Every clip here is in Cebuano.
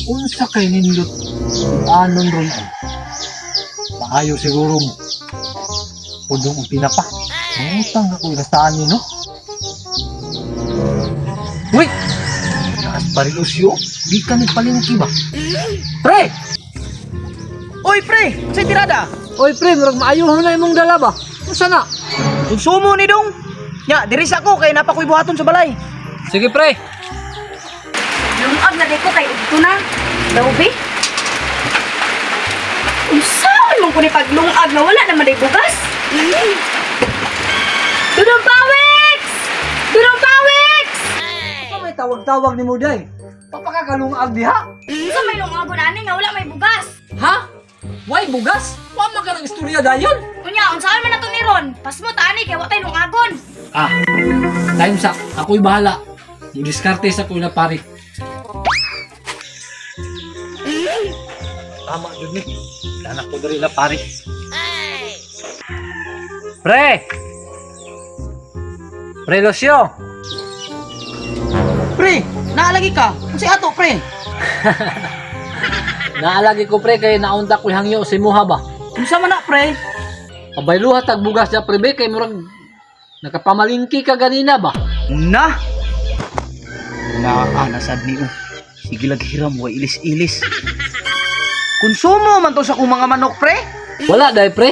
Unsa kay nindot anon ron ay? Maayo siguro mo. Pudong ang pinapa. Mangutang ako inasaan ni no? Uy! Taas pa rin usyo. Di ka ni palengke ba? Pre! Oy pre, sa tirada. Oy pre, murag maayo na imong dala ba? Unsa na? Konsumo ni dong. Nya, diri sa ako kay napakoy buhaton sa balay. Sige pre. Lungag na di ko kay udto na. Daw be. Unsaon man ko ni paglungag nga wala naman day bugas? Dudong Pawix! Dudong Pawix! Unsa may tawag-tawag nimo day? Papakakalungag diha. Unsa may lungagon ani nga wala may bugas? Ha? Why bugas? Wa man ka ng istorya dayon. Unya, unsaon man nato ni ron? Pasmo ta ani kay wa tay lungagon. Ah, time sa ako'y bahala. Diskarte sa ko na pare. Tama jud ni. Anak ko diri la pare. Pre! Pre Lucio! Pre, naalagi ka. Unsa ato pre? Naalagi ko pre kay naunta ko hangyo si Muha ba. Unsa man na pre? Pabayluha tag bugas ja pre be kay murag nakapamalingki ka ganina ba. Na. Na ah, nasad ni oh. Sige lag hiram way ilis-ilis. Konsumo man to sa akong mga manok pre. Wala dai pre.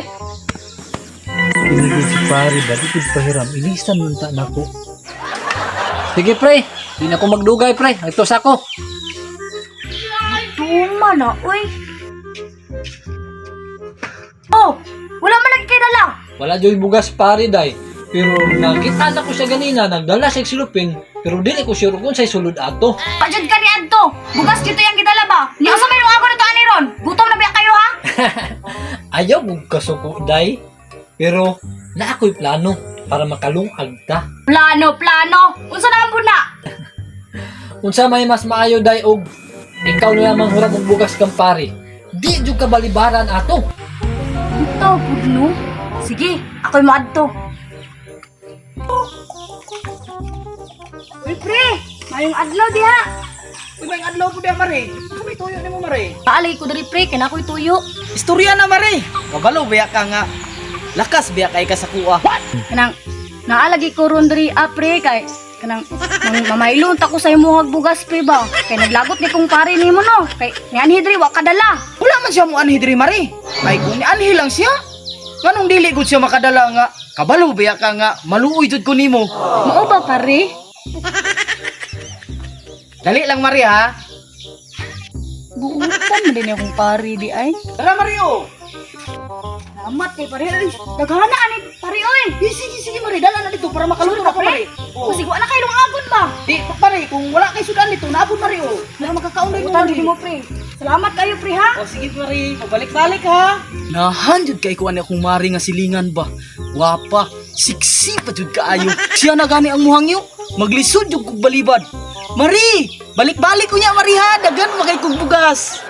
Pinigil si pare ba di ko pahiram ilisan man ta nako. Sige pre, di na ko magdugay pre. Ito sa ako. Tuma na, uy. Oh, wala man lagi kay dala. Wala joy bugas pare dai. Pero nakita na ko siya ganina, nagdala siya og silupin, pero dili ko sure kung sa'y sulod ato. Pajud ka ni adto. Bugas dito yang gidala ba? Nya unsa may lungagon nato ani ron? Gutom na biya kayo ha? Ayaw mong kasuko day. Pero na ako'y plano para makalungag ta. Plano, plano. Unsa na ang buna? Unsa may mas maayo day og ikaw na lamang huram og bugas kang pare. Di jud ka balibaran ato. Ito, pudno. Sige, ako'y maadto. Uy, pre! Mayong adlaw diha! Uy, may adlaw po diha mare. Unsa may tuyo nimo mare? Paalay ko diri, pre, kay na ako'y tuyo. Istorya na mare. Kabalo biya ka nga. Lakas biya kay ka sa kuha. Kanang, naalagi ko ron diri, ah, pre, kay kanang nang mamailon ta ko sa imong bugas pre ba kay naglagot ni kong pare nimo no kay nianhi diri wa kadala. Wala man siya mo anhi diri mare. Ay kung nianhi lang siya. Nganong dili gud siya makadala nga. Kabalo biya ka nga maluoy jud ko nimo. Mao ba pare? Dali lang mare ha. Buutan man din akong pare di ay. Tara mare oh. Salamat kay pare oy. Daghana ani pare oy. Eh, sige sige mare, dala na dito para makaluto na ko mare. Oh. Kasi wa na kay lungagon ba. Di pare kung wala kay sudan dito, naabot mare oh. Para makakaon ko Buutan mare. jud mo pre. Salamat kayo pre ha. O sige mare, pabalik-balik ha. Nahan jud kay ko ani akong mare nga silingan ba. Wapa, siksi pa jud kaayo. Siya na gani ang muhangyo. Maglisod jud kog balibad. Mari, balik-balik ko niya mari ha, dagan makay kog bugas.